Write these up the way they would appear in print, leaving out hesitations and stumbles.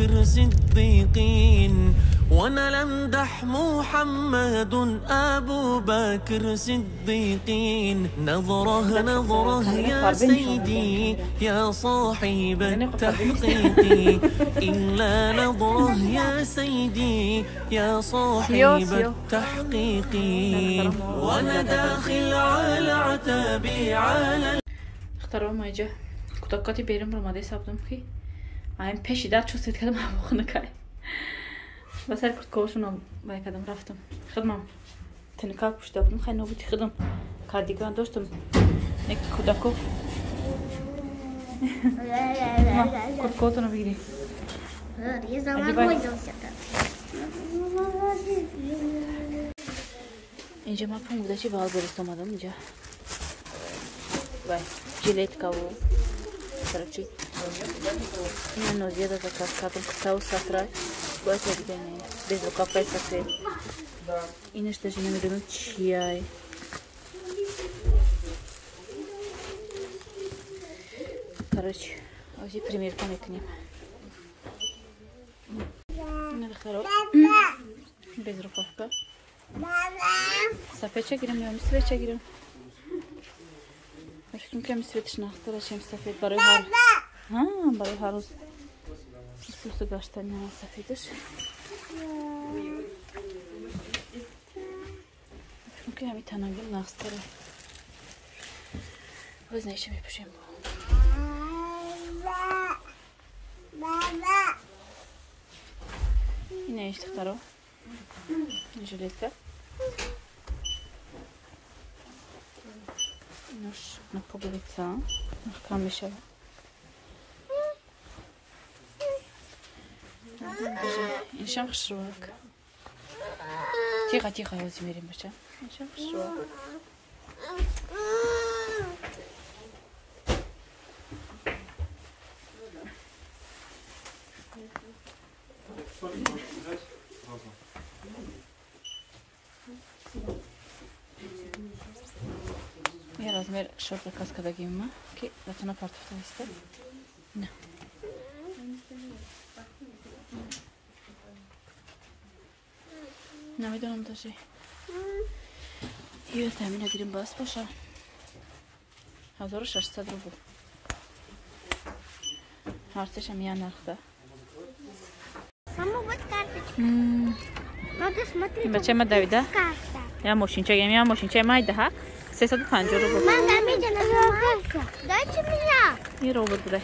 بكر صديقين وانا لمدح محمد ابو بكر صديقين نظره نظره يا سيدي يا صاحب التحقيق إلا نظره يا سيدي يا صاحب التحقيق وانا داخل على عتابي على اختاروا ما اجا кутаккати берун баромада ҳисоб ки айн пеши дар чустед кардам, ҳаво хунукай. Ба сари курткаҳошонам вай кардам, рафтам. Худмам тинка пӯшида будам, хай нобути худам кардиган доштам. Нек кӯдако курткаҳотонро бигирӣ. Инҷа ман пун-гудачи Валберис омадам инҷа. Вай, жилеткаву, короче, ина нозияда заказ кардам, куртаву сатрай. Бояд дига не, безрукавкаи сафед. Инаш даже намедонам чияй. Короче, ози примерка мекунем. Ина духтаро, безрукавка. Сафедча гирам ё светча гирам? Фикр кам светш нахтара, чем сафед барои ҳар. Ҳа, барои ҳар рӯз сусу гаштани сафедаш. Фикр кам ҳами танагим нахтара. Боз неча мепӯшем. Ина иш духтаро. Жилетка. Нож на пуговица, маҳкам мешавад. Иншам хушрӯак. Тихо, тихо, ҳозир мерем, бача. Иншам хушрӯак. Я размер шорт заказ кардагима, ки ратона партофта иста. На. Намедонам даже. Ё тамина гирим бас боша. 1600 рубл. Ҳарсешам я нархда. Мама, вот карточка. Надо смотреть. Бача ма Давида? Я мошинча, я мошинча майда, ҳа? 350 рубл. Мама, дайте меня. Ин робот будай.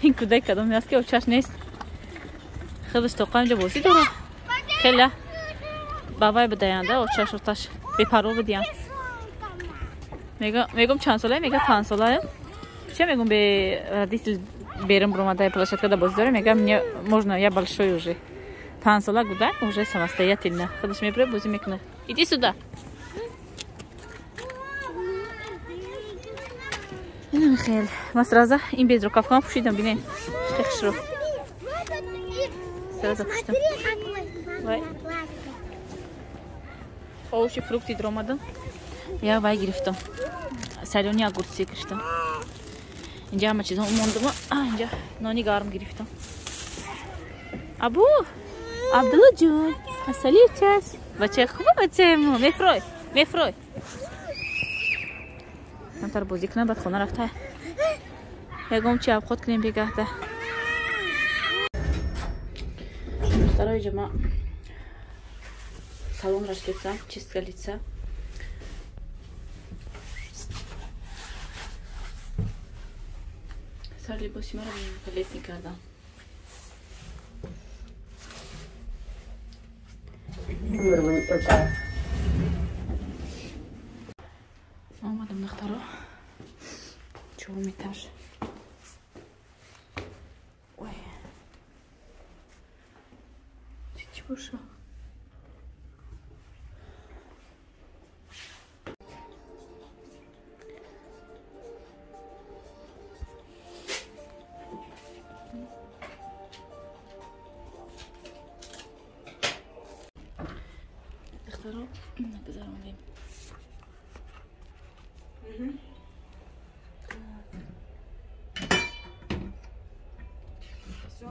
Ин кудай кадом аст ки очаш нест. Худаш тоқа инҷо бозӣ дорад. Хеле бабай будаянда очаш оташ бепарво будиян. Мегум чанд солае? Мега 5 солае. Че мегум бе родитель берун баромада площадкада бозӣ дорем? Мега мне можно, я большой уже. 5 сола гудак уже самостоятельно. Худаш мебуре бозӣ мекунад. Иди сюда. Инам хел. Ма сразу ин безрукавкам пӯшидам, бинед. Хеле хушрӯ. Сразу пӯшидам. Вай. Овощи, фрукты дромадам. Я вай гирифтам. Солёни огурцы гирифтам. Инҷа ҳама чизо мондам. Инҷа нони гарм гирифтам. Абу, Абдулла ҷон, асали час. Бачаи хуба бачаему. Мефрой, мефрой. Камтар бозӣ кунам, баъд хона рафта. Ягон чи авқот кунем бегаҳда. Духтарои ҷама салон раштетам, чистка лица. Сар либоси маро летни кардам. Омадам духтаро. Чорум этаж. Ой. Чӣ боша? Духтаро, нагузарондем. Все.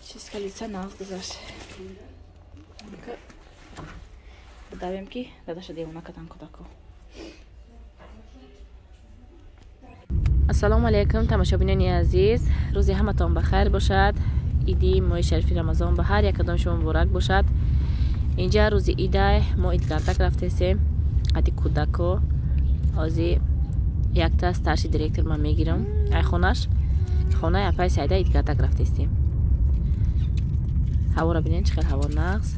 Чискалица нағз гузашт. Давем ки дадаша девона кадан кудако. Ассалому алайкум тамошобинони азиз. Рӯзи ҳаматон ба хайр бошад. Иди моҳи шарифи Рамазон ба ҳар якадом шумо муборак бошад. Инҷа рӯзи идай мо идгардак рафтесем. Қати кудако. Ози якта старший директор ман мегирам. Ай хонаш. Хонаи апаи Саида идгардак рафтестем. Ҳаворо бинед чӣ хел ҳаво нағз,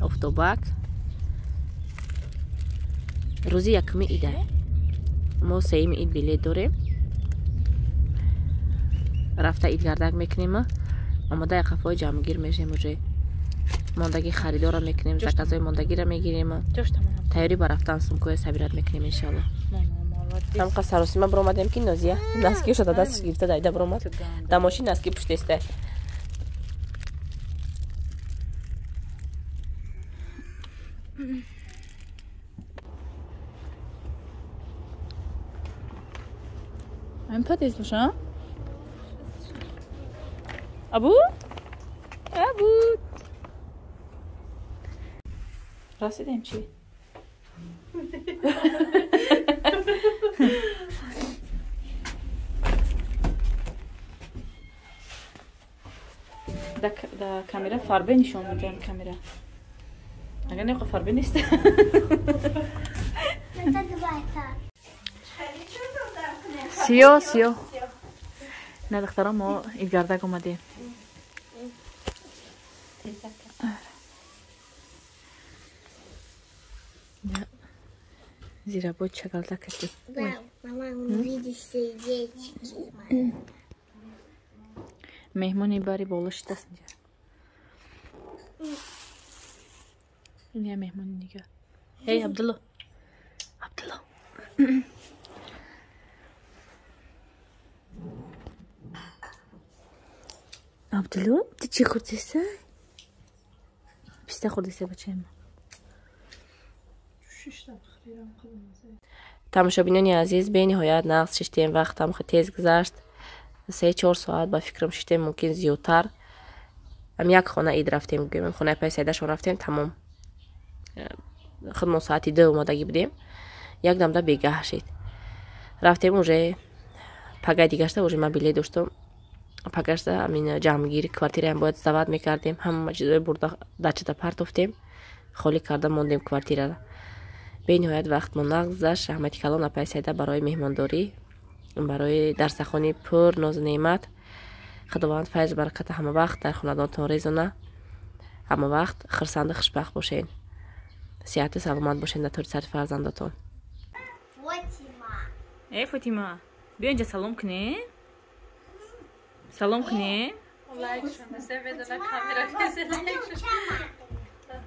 офтобак. Рӯзи якуми ида. Мо сеюми ид билет дорем. Рафта идгардак мекунем, омода қафои ҷамъгир мешем уже. Мондаги харидора мекунем, заказои мондагиро мегирем. Тайёрӣ ба рафтан сумкои сабират мекунем иншалло. Тамқа саросима биромадем ки Нозия наски шуда дасташ гирифта дайда биромад. Да мошин наски пуштеста. Ein Patis, а? Абу? Абу! Расидем чи? Да камера фарбе нишон медиҳам камера. Агар не фарбе нест. Сиё, сиё. На духтарон мо идгардак омадем. Зирабой чагалдак кардем. Мама, увидишь сердечки. Меҳмони бари боло шидаст инҷа. Ин я меҳмони дига. Эй, Абдулло. Абдулло. Абдулло, ту чӣ хӯрдеса? Писта хӯрдеса бачаи мо. Тамошобинони азиз, бениҳоят нағз шиштем, вақтам тез гузашт. 3-4 соат ба фикрам шиштем, мумкин зиёдтар. Ам як хона ид рафтем, гӯем, хонаи паи Саидашон рафтем, тамом. Худмон соати 2 омадагӣ будем. Як дамда бегаҳ шид. Рафтем уже пагай дигашта, уже ман билет доштам. Пагашта амин ҷамъгир квартираям бояд сдават мекардем. Ҳама чизои бурда дачада партофтем. Холӣ карда мондем квартирара. Бениҳоят вақтмон нағз гузашт. Раҳмати калон апаи Саида барои меҳмондорӣ, барои дарсахони пур нозу неъмат. Худованд файзу бараката ҳама вақт дар хонадонтон резона. Ҳама вақт хурсанду хушбахт бошед. Сиҳату саломат бошед дар тори сари фарзандотон. Фотима. Эй, Фотима, биё инҷа салом кунем. Салом кунем.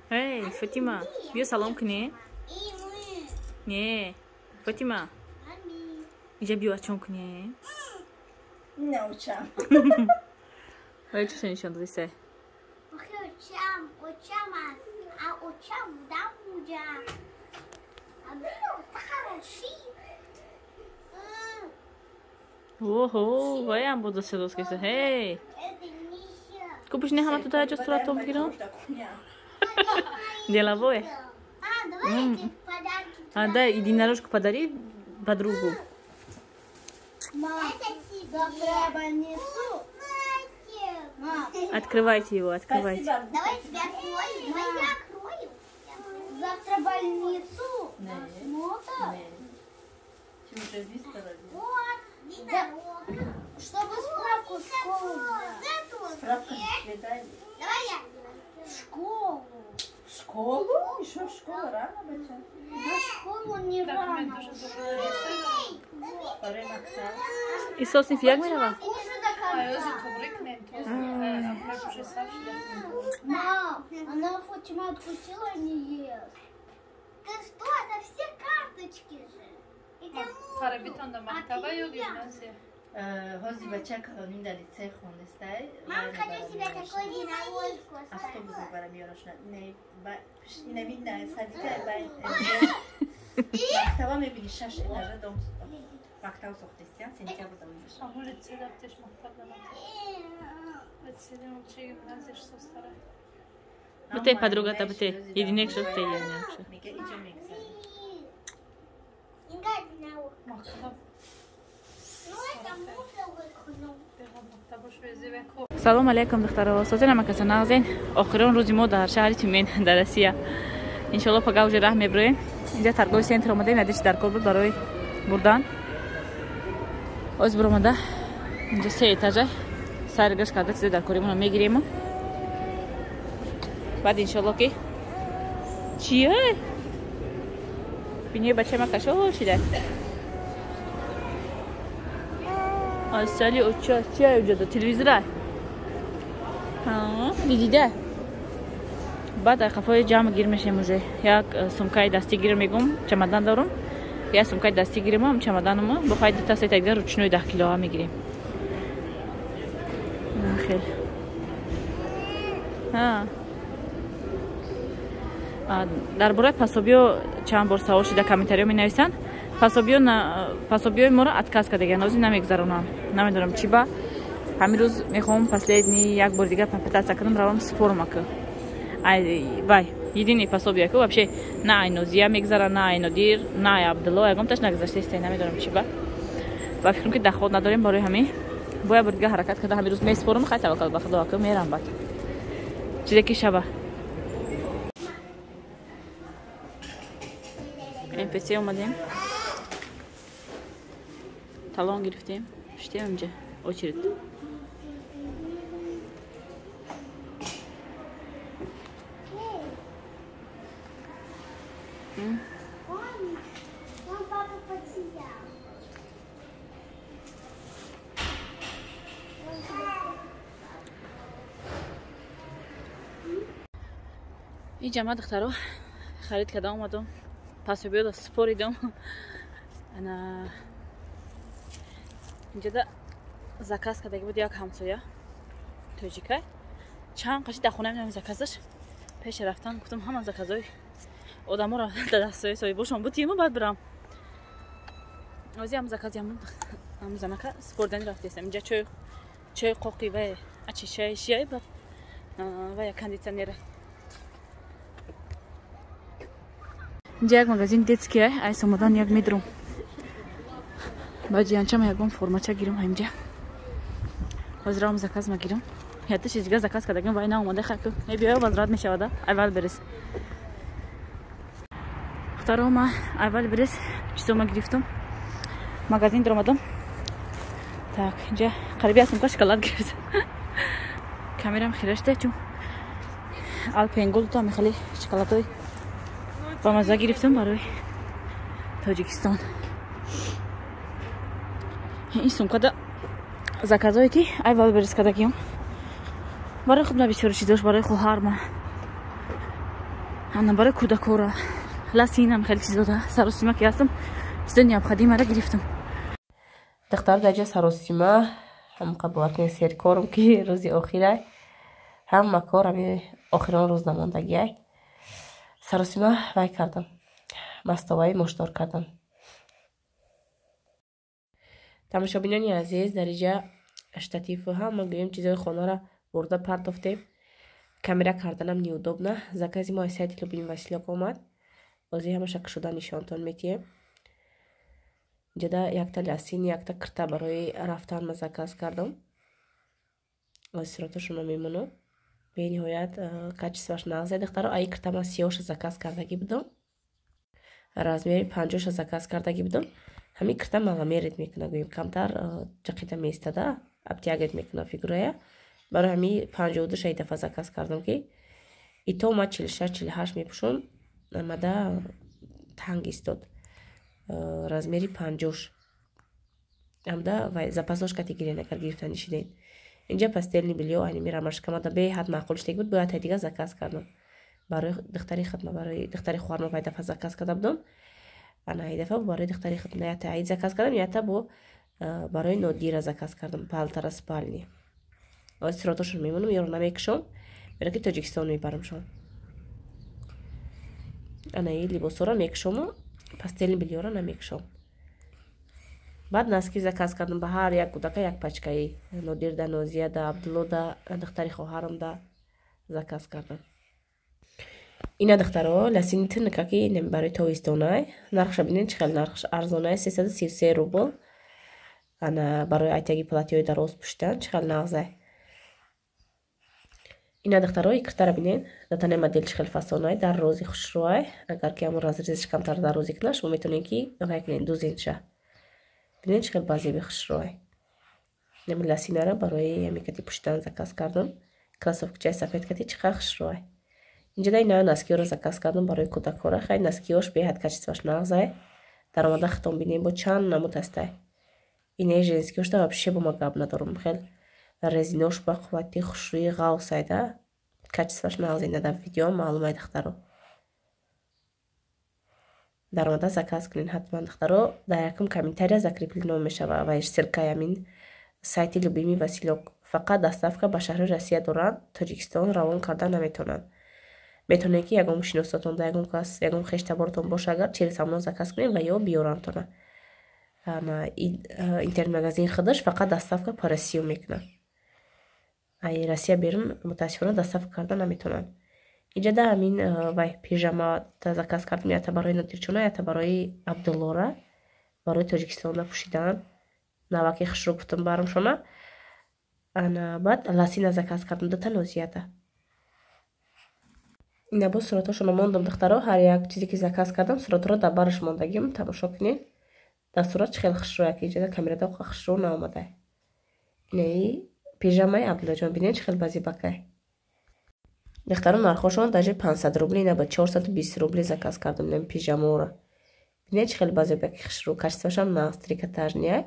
Эй, Фотима, биё салом кунем. Не, Фотима. Инҷа биё ачон кунем. Не учам. Вай чӣ нишон додиса? Учам, учам, а учам да уҷа. А биё хороши. Охо, вай ам буда седос киса. Эй. Купиш не ҳама ту даҷо суратом бигирам? Деловое. А, да, единорожку подари подругу. Мам, завтра я больницу. Мам. Открывайте его, открывайте. Спасибо. Давай тебя открою. Давай я открою. Завтра больницу. Вот, единорог. Чтобы справку в школу. Справку тебе дали. Давай я. В школу. В школу? Еще в школу рано, бача? На школу не рано. И сосни фиаг мерава? Мам, она Фатима откусила и не ест. Ты что, это все карточки же. Ҳозир бача калоним дар лицей хондестай. Мам, хочу себе такой единорожку. Автобус мебарам ёрошна. Инами садика мактаба мебини 6 этажа дом мактаб сохтестиян сентябр давидаш. Аму лицей дафтеш мактаб дамат. Лицей учи гимназияш состара. Бите подругата бите. Единек шо те единек шо. Мега иҷо мегзарем. Мактаб. Салом алейкум, духтаро. Созен ама нағзен. Охирон рӯзи мо дар шаҳри Тюмен, дар Россия. Иншоалло пага уже раҳ меброем. Инҷа торговый центр омадаем, ядиш даркор буд барои бурдан. Оз буромада. Инҷа се этажа. Сайр гашт карда чизе даркоримонро мегирем. Баъд иншоалло ки чие? Бинои бачаи ма кашол шида. Асали оча чия уҷада телевизора. Ҳа, дидида. Баъд қафои ҷамъ гир мешем уже. Як сумкаи дастӣ гир мегум, чамадан дорум. Як сумкаи дастӣ гирем, чамаданумо бо хай дута сета дигар ручной 10 килоа мегирем. Хел. Ҳа. Дар бораи пособиё чанд бор савол шида комментариё менависанд. Пособиёи моро отказ кардагианд, ҳозир намегзаронам. Намедонам чӣ ба. Ҳамин рӯз мехоҳам последний як бор дигар попытаться кунам, равам спорма ку. Ай вай, единый пособие ку вообще на ай Нозия мегзара, на ай Нодир, на ай Абдулло, ягонташ нагзаштаест, намедонам чӣ ба. Ба фикрам ки доход надорем барои ҳамин. Бояд бор дигар ҳаракат карда ҳамин рӯз меспорам, хай таваккал ба Худо ку мерам баъд. Чизе ки шава. МПЦ омадем. Талон гирифтем. Штем инҷа очередь. Он папа потерял. Инҷа ма духтаро харид карда омадам. Пособиёда споридам. Ана инҷода заказ кардаги буд як ҳамсоя тоҷика. Чанд қаши дар хонаам нам заказаш. Пеша рафтан гуфтам ҳама заказои одаморо дар дастҳои соҳибошон бутиму баъд бирам. Ози ҳам закази ҳам занака спордани рафтестам. Инҷа чой қоқи ва ачишаи шияй баъд ва як кондитсионера. Инҷа як магазин детский ай омадан як медрум. Баъд ҷиянчама ягон формача гирам ҳаминҷа. Ҳозир заказ ма гирам. Ята чиз дигар заказ кардагим вай наомада хаку. Мебиёя возврат мешавада. Аввал берес. Духтаро ма аввал берес чизо ма гирифтам. Магазин даромадам. Так, инҷа қариби як сумка шоколад гирифтам. Камерам хирашта чун Алпенгол то мехали шоколадҳои ба маза гирифтам барои Тоҷикистон. Ин сумкада заказое ки ай Валберис кардагиам. Барои худма бисёр чиз дошт, барои хоҳарма. Ана барои кӯдакора. Ласинам хеле чиз дода. Саросима ки ҳастам, чизои необходимаро гирифтам. Духтар дар ҷа саросима ҳамқа бовар кунед серкорам ки рӯзи охирай. Ҳама кор ҳами охирон рӯз намондагиай. Саросима вай кардам. Мастоваи муштор кардам. Тамошобинони азиз, дар инҷа штативу ҳама гӯем чизои хонаро бурда партофтем. Камера карданам неудобно. Закази мо аз сайти Любими Василёк омад. Ози ҳамаша кушода нишонтон метиҳем. Инҷода якта ласин, якта кирта барои рафтан ма заказ кардам. Ози суратошонро мемонам. Бениҳоят качествоаш нағзе. Духтаро, ай кирта ман сиёҳша заказ кардагӣ будам. Размери 50-ша заказ кардагӣ будам. Ҳамин кирта маломерит мекуна, гӯем камтар ҷақида меистада, обтягивать мекуна фигурая. Барои ҳамин 52-ша и дафъа заказ кардам ки ито ма 46-48 мепӯшам, амада танг истод. Размери 50-ш. Амда вай запасош кати гирен агар гирифтани шиден. Инҷа постельный бельё айни рамашкамада беҳад маъқул шудагӣ буд, бояд дигар заказ кардам. Барои духтари хидма, барои духтари хоҳарма вай дафъа заказ карда будам. Ана ай дафъа барои духтари хидма ята ай заказ кардам, ята бо Барои Нодира заказ кардам палтара спальный. Суратошон мемонам, ёро намекушом, бераки Тоҷикистон мебарамшон. Анаи либосҳоро мекушому постельный бельёро намекушом. Баъд носки заказ кардам ба ҳар як кӯдака як пачкаи: Нодирда, Нозияда, Абдуллода, духтари хоҳарамда заказ кардам. Ина, духтаро, лосини тинакаки барои тобистонай. Нархша бинед, чӣ хел нархш арзонай: 333 рубл. Ана, барои айтаги платьёи дароз пӯшидан чӣ хел нағзай. Ина, духтаро, икртара бинед, датане модел чӣ хел фасонай, дар рози хушрӯай. Агар ки ҳамон разрезш камтар дарозӣ кунад, шумо метавонед, ки вай кунед, дузенша. Бинед, чӣ хел базеби хушрӯай. Нами лосинара барои ҳами кати пӯшидан заказ кардам. Кроссовкачаи сафед кати чӣ қадр хушрӯай. Инҷа ина носкиёро заказ кардам барои кӯдакҳора. Хай, носкиёш беҳад качествоаш нағзай. Даромада хитом бинем, бо чанд намуд ҳастай. Инаи женскиёшда вообще бо ма гап надорам, хел резинош ба қуввати, хушрӯи, ғавсайда, качествоаш нағз. Ина дар видео маълумай, духтаро. Даромада заказ кунед ҳатман, духтаро. Дар якум комментария закреплено мешава ва ссылкаи ҳамин сайти Любимый Василёк. Фақат доставка ба шаҳри Россия доранд, Тоҷикистон равон карда наметавонанд. Метавонед, ки ягон шиносотон, ягон кас, ягон хештаборотон боша, агар через ҳамон заказ кунед ва ё биёрандтона. Интернет-магазин худаш фақат доставка по Россию мекунад. Ай Россия берун, мутаассифона, доставка карда наметавонанд. Инҷа да ҳамин вай пижама заказ кардам, ята барои Нодирчона, ята барои Абдуллора, барои Тоҷикистонда пӯшидан. Наваки хушрӯ гуфтам барамшона. Ана, баъд лосина заказ кардам дута Нозията. Ина, боз суратҳошонро мондам, духтаро. Ҳар як чизе ки заказ кардам, суратҳоро дар бараш мондагим, тамошо кунед. Дар сурат чӣ хел хушрӯя, ки инҷа камерада хушрӯ наомада. Инаи пижамаи Абдуллоҷон, бинед, чӣ хел базибакай. Духтаро, нархошон даже 500 рубли, ина ба 420 рубли заказ кардам ин пижамаро. Бинед, чӣ хел базибаки хушрӯ, качествоашам нағз, трикотажныяй.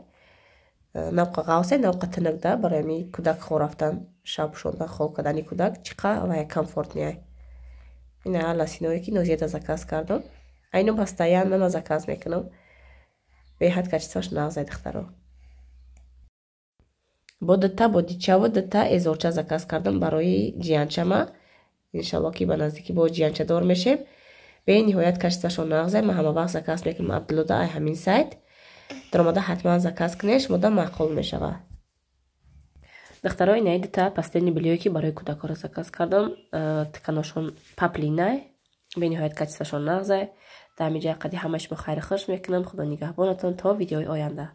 Навқа ғавсай, навқа тинакда, барои ҳами кӯдак хоб рафтан, шаб пӯшондан, хоб кардани кӯдак чӣ қа вая комфортныяй. Ина лосиное ки Нозияда заказ кардам. Айно постоянно ман заказ мекунам, беҳад качествоаш нағзай, духтаро. Бо дута бодичаву дута эзорча заказ кардам барои ҷиянчама. Иншалло, ки ба наздикӣ бо ҷиянчадор мешем. Бениҳоят качествоашон нағзай. Ман ҳама вақт заказ мекунам Абдуллода ай ҳамин сайт. Даромада ҳатман заказ кунед, шумода маъқул мешавад. Духтаро, инаи дута постельный бельёе ки барои кӯдакҳоро заказ кардам, тканошон поплинай, бениҳоят качествоашон нағзай. Дар ҳамин ҷа қади ҳамаи шумо хайру хуш мекунам. Худо нигаҳбонатон то видеои оянда.